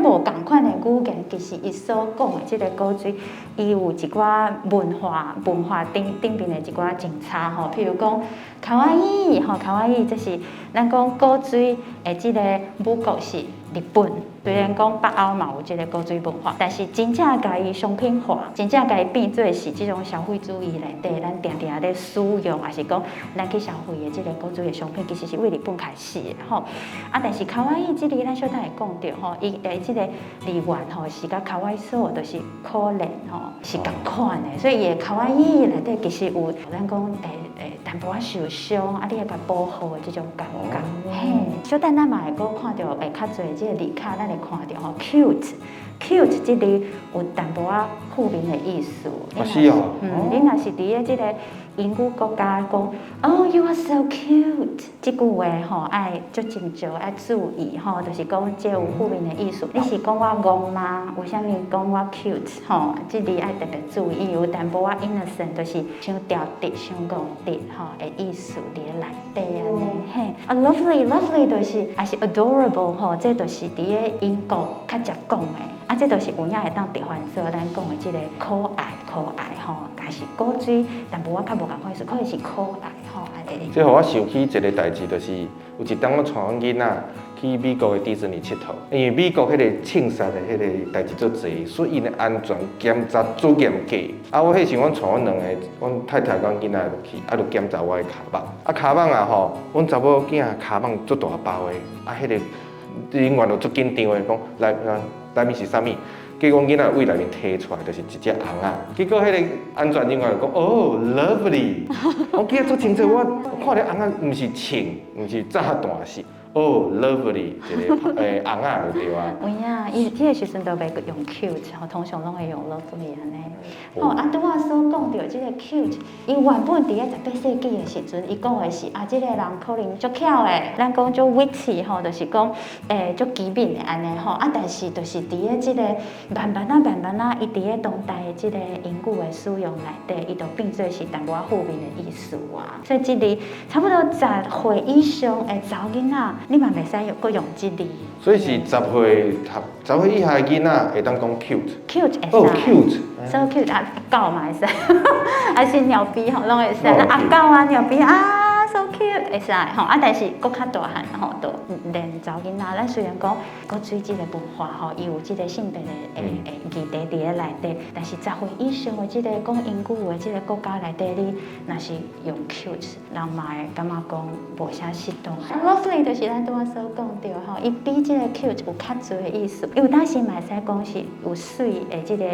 咱無仝款的語言，其實伊所講的這个古錐，伊有一寡文化頂面的一寡政策吼，譬如講かわいい吼，かわいい，這是咱講古錐的這个母國是日本。雖然講北歐嘛有這个古錐文化，但是真正共伊商品化，真正共伊變做是這種消費主義內底，咱定定咧使用，抑是講咱去消費的這个古錐的商品，其實是為日本開始的吼。啊，但是かわいい這个咱小等會講著吼，伊的這个字源吼是佮可哀想，就是可憐吼，是仝款的，所以伊的かわいい內底其實有咱講會淡薄仔受傷，啊，你愛共保護的這種感覺。嘿，小等咱嘛會閣看著會較濟這个字卡，咱會看著吼，cute，cute 這字有淡薄仔負面的意思。啊是哦。嗯，你若是佇咧這个英語國家講，Oh, you are so cute，這句話吼愛足斟酌，愛注意吼，就是講這有負面的意思。你是講我戇嗎？為啥物講我 cute？吼，這字愛特別注意，有淡薄仔 innocent，就是傷調直、傷戇直吼的意思佇咧內底按呢。嘿，啊，lovely，lovely 就是抑是 adorable 吼，這就是佇咧英國較常講的。啊，這就是有影會當直翻做咱講的這个可愛、可愛吼，但是古錐淡薄仔較無仝款意思，可能是可愛吼，按呢。這予我想起一个代誌，就是有一當我帶阮囡仔去美國的迪士尼𨑨迌，因為美國彼个槍殺的彼个代誌足濟，所以𪜶的安全檢查足嚴格。啊，我彼時阮帶阮兩个，阮太太佮阮囡仔入去，啊，就檢查我的跤蠓。啊，跤蠓啊吼，阮查某囝跤蠓足大包的，啊，彼个人員就足緊張的，講來來內面是啥物？結果阮囡仔對內面提出來，就是一隻尪仔。結果彼个安全人員就講：哦，lovely。我記得足清楚，我看著尪仔毋是槍，毋是炸彈，是哦，lovely 一个尪仔就對啊。有影，伊這个時陣都袂用 cute，吼，通常攏會用 lovely 按呢。吼，啊，拄仔所講著這个 cute，伊原本佇咧18世紀的時陣，伊講的是啊，這个人可能足巧的，咱講足 witty 吼，就是講足機敏的按呢吼。啊，但是就是佇咧這个慢慢仔、慢慢仔，伊佇咧當代的這个英語的使用內底，伊就變做是淡薄仔負面的意思啊。所以這字差不多10歲以上的查某囡仔，你嘛袂使用閣用這字。所以是10歲10歲以下的囡仔會當講 cute。 cute 會使。哦，cute。 so cute 啊，狗嘛會使，還是貓咪吼，攏會使。啊，狗啊，貓咪啊，so cute 會使吼。啊，但是閣較大漢吼，就連查某囡仔，咱雖然講古錐這个文化吼，伊有這个性別的議題佇咧內底，但是10歲以上的這个講英語的這个國家內底，你若是用 cute，人嘛會感覺講無啥適當。lovely 就是咱拄仔所講著吼，伊比這个 cute 有較濟的意思，有當時嘛會使講是有媠的這个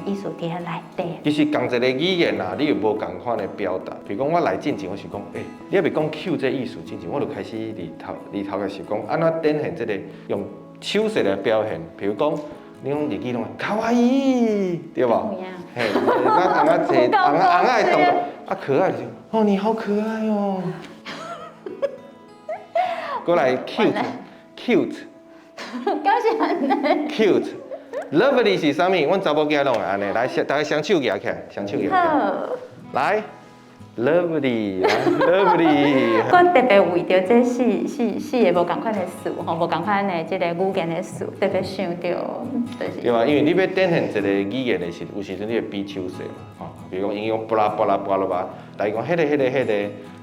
意思佇咧內底。其實仝一个語言啊，你有無仝款的表達。比如講，我來進前我是講，欸，你猶未講 cute 這個意思進前，我就開始裡頭就是講，按怎展現這个用手勢來表現。比如講，你講日語攏かわいい，對無？嘿，咱尪仔坐，尪仔的動作，啊可愛就是，哦你好可愛哦。過來 cute，cute。敢是按呢？cute。Lovely 是啥物？阮查某囝攏會按呢，來，大家雙手舉起來，雙手舉起來。來，Lovely，Lovely。我特別為著這四个無仝款的詞吼，無仝款的這个語言的詞，特別想著，就是。對啊，因為你欲展現一個語言的時，有時陣你會比手勢嘛，吼，比如講英語 blah blah blah blah，來講彼个彼个彼个，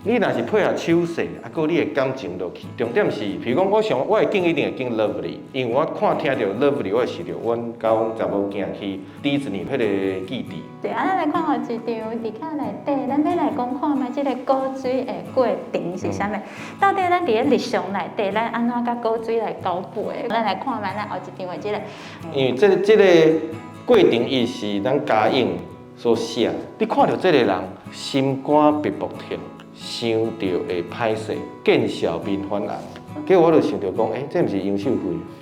你若是配合手勢，啊，閣你的感情落去。重點是，比如講，我想我會揀一定會揀 lovely，因為我看聽著 lovely，我會想著阮佮阮查某囝去迪士尼彼個記憶。對啊，咱來看予一張字卡內底，咱欲來講看覓這个古錐的過程是啥物？到底咱佇咧日常內底，咱按怎佮古錐來交配？咱來看覓咱後一張的這个。因為這個過程，伊是咱嘉應所寫。你看著這个人，心肝爿爿跳，想著會歹勢，見笑面反紅。結果我就想著講，欸，這毋是楊秀慧。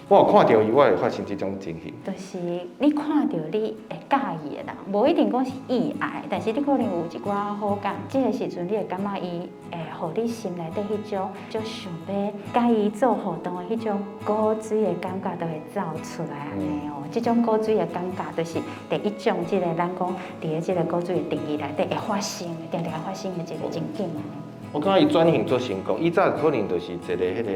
我有看著伊，我會發生這種情形。就是你看著你會佮意的人，無一定講是意愛，但是你可能有一寡好感。這个時陣你會感覺伊會予你心內底彼種，就想欲佮伊做互動的彼種古錐的感覺，就會走出來按呢哦。這種古錐的感覺，就是第一種，這个咱講佇咧這个古錐的定義內底會發生的，定定會發生的一個情景按呢。我感覺伊轉型足成功，伊早可能就是一个彼个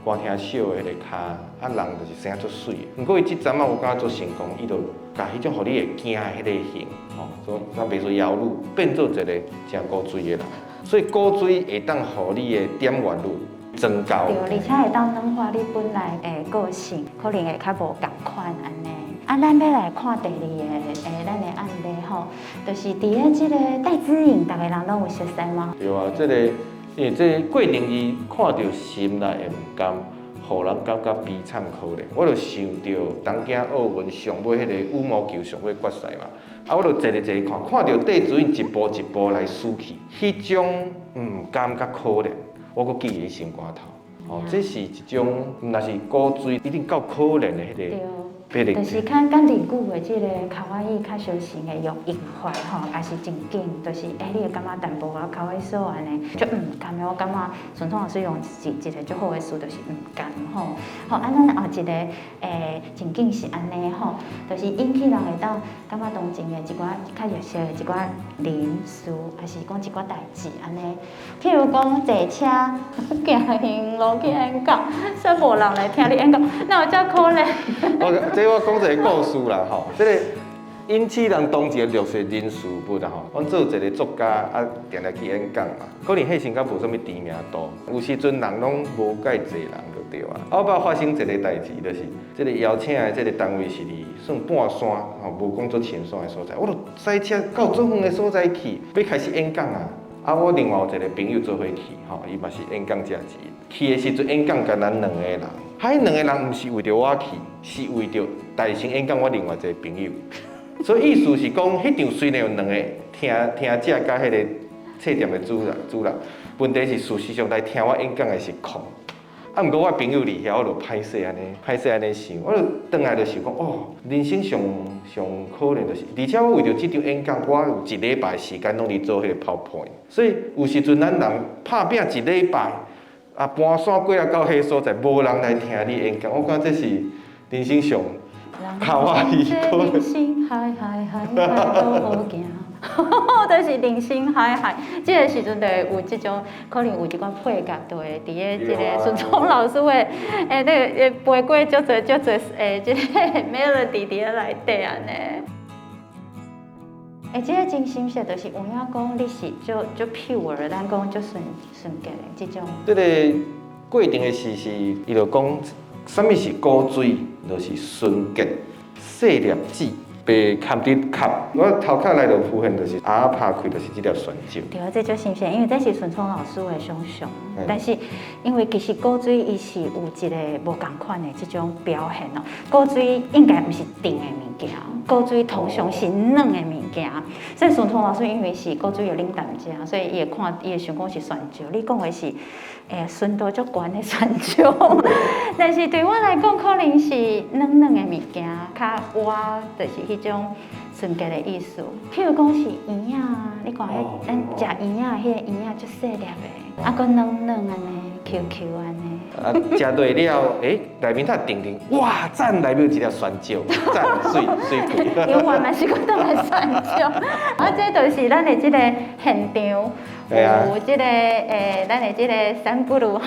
歌廳小的彼个跤，啊人就是生足媠的。毋過伊這陣仔我感覺足成功，伊就共彼種予你會驚的彼个型，吼，所以咱袂說妖女變做一個誠古錐的人。所以古錐會當予你的點閱率增高。對，而且會當軟化你本來的個性，可能會較無仝款按呢。啊，咱欲來看第二个咱的案例吼，就是佇咧這個戴資穎，逐个人攏有熟似嗎？對啊，這個因為這個過程伊看著心內會毋甘，予人感覺悲慘可憐。我就想著東京奧運上尾彼個羽毛球上尾決賽嘛，啊，我就坐咧坐咧看，看著戴資穎一步一步來輸去，彼種毋甘佮可憐，我閣記佇心肝頭。哦，這是一種，若是古錐一定夠可憐的彼個。就是較佮日語的這个かわいい較相像的用用法吼，也是真緊，就是你會感覺淡薄仔かわいそう按呢，足毋甘的。我感覺順聰老師用一個足好的詞，就是毋甘吼。好，啊，咱後一個情景是按呢吼，就是引起人會當感覺同情的一寡較弱勢的一寡人事，抑是講一寡代誌按呢。譬如講坐車行行路去演講，煞無人來聽你演講，哪有遮可憐？這我講一个故事啦吼，這個引起人同情的弱勢人事物啦吼。阮做一个作家啊，定定去演講嘛，可能彼時較無啥物知名度，有時陣人攏無蓋濟人就對啊。後擺發生一个代誌，就是這个邀請的這个單位是佇算半山吼，無講足深山的所在，我就駛車到足遠的所在去，欲開始演講啊。啊，我另外有一个朋友做伙去，吼，伊嘛是演講者之一。去的時陣演講干焦兩個人，彼兩個人毋是為著我去，是為著大聲演講我另外一個朋友。所以意思是講，彼場雖然有兩個聽聽者佮彼個冊店的主人，問題是事實上來聽我演講的是空。啊，毋過我朋友佇遐，我就歹勢按呢，歹勢按呢想，我就轉來就想講，哦，人生上上可憐就是，而且我為著這場演講，我有一禮拜時間攏佇做彼個 PowerPoint，所以有時陣咱人拍拚一禮拜，啊，搬山過來到彼个所在，無人來聽你演講，我感覺這是人生上かわいい。人生海海海海都好行，就是人生海海，這个時陣就會有這種可能有一寡配角，就會佇咧這個順聰老師的那个背過足濟足濟這个 melody 佇咧內底按呢。這个真心實，就是有影講你是足足 pure，咱講足純純潔的這種。這个過程的時是，伊就講，啥物是古錐，就是純潔細粒子。被含佇殼，我頭殼內就浮現就是鴨拍開就是這粒旋石。對啊，這足新鮮，因為這是順聰老師的想象。但是因為其實古錐伊是有一个無仝款的這種表現哦。古錐應該毋是甜的物件，古錐通常是軟的物件。所以順聰老師因為是古錐的領導者，所以伊會看，伊會想講是旋石。你講的是純度足懸的旋石，但是對我來講，可能是軟軟的物件，較活，就是彼種純潔的意思。譬如講是圓仔，你看彼咱食圓仔，彼个圓仔足細粒的，啊，閣軟軟按呢，Q Q 按呢。啊，食落了，內面才定定，哇，讚！內面有一粒旋石，讚，媠媠氣。有原來是閣轉來旋石，啊，這就是咱的這个現場。有這个咱的這个三不魯。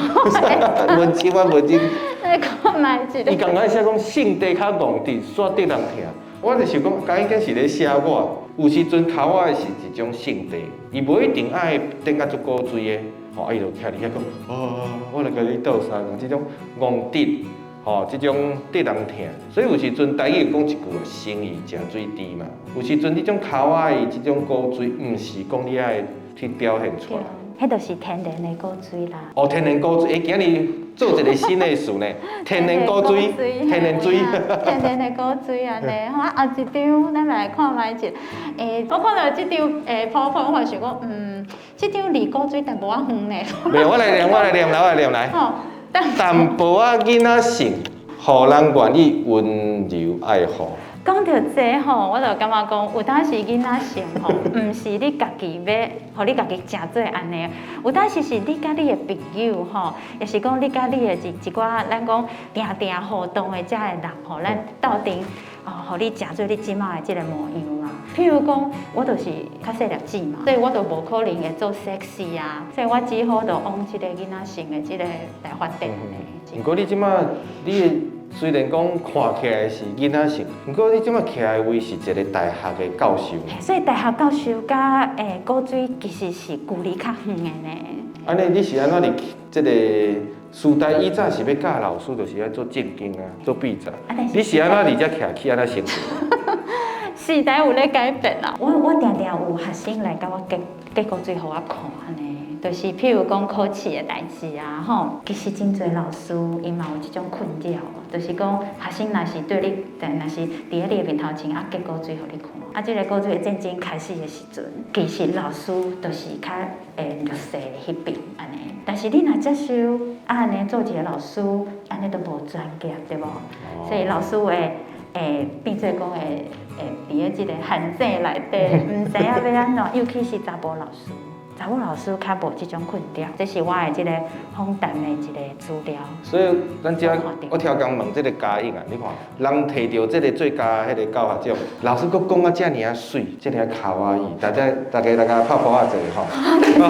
文青啊，文青。來看覓一个。伊共款寫講性地較戇直，煞得人疼。我就想講，敢應該是咧寫我。有時陣較我的是一種性地，伊無一定愛變甲足古錐的。吼，啊伊就徛佇遐講，哦，我來共你鬥相共，這種戇直，吼，這種得人疼。所以有時陣台語講一句話，生意食水甜嘛。有時陣這種較我的這種古錐，毋是講你愛去表現出來。彼就是天然的古錐啦。哦，天然古錐，今日做一个新的詞呢，天然古錐，天然水，天然的古錐按呢。吼，啊，後一張咱來看覓一下。我看到這張PowerPoint，我想講，這張離古錐淡薄仔遠呢。袂，我來念，我來念，來，我來念來。淡薄仔囡仔性，予人願意溫柔愛護。講著這吼，我就感覺講，有當時囡仔性吼，毋是你家己欲，予你家己誠做按呢。有當時是你佮你的朋友吼，抑是講你佮你的一寡咱講定定互動的遮的人吼，咱鬥陣哦，予你誠做你這馬的這个模樣啊。譬如講，我就是較細粒子嘛，所以我就無可能會做 sexy 啊，所以我只好就往這个囡仔性的這个來發展。毋過你這馬你的雖然講看起來是囡仔型，毋過你這馬徛的位是一個大學的教授。所以大學教授佮古錐其實是距離較遠的呢。按呢，你是按怎佇這個師大以早是欲教老師，就是愛做正經啊，做筆雜。你是按怎佇遮徛起按怎成？時代有咧改變啊！我定定有學生來共我結結古錐予我看呢，就是譬如講考試的代誌啊，吼，其實真濟老師伊嘛有這種困擾，就是講學生若是對你，若是佇咧你的面頭前啊結古錐予你看，啊，這個古錐的戰爭開始的時陣，其實老師就是較會弱勢的彼邊按呢。但是你若接受啊按呢做一個老師，按呢都無專業對無？所以老師會變做講會佇咧這個陷阱內底，毋知影欲按怎，尤其是查埔老師，查某老師較無這種困擾。這是我的這個訪談的一個資料。所以咱這我超工問這個嘉穎啊，你看，人提著這個最佳彼個教學獎，老師閣講啊遮爾仔媠，遮爾仔卡哇伊，大家大家來共拍噗仔者吼。哇！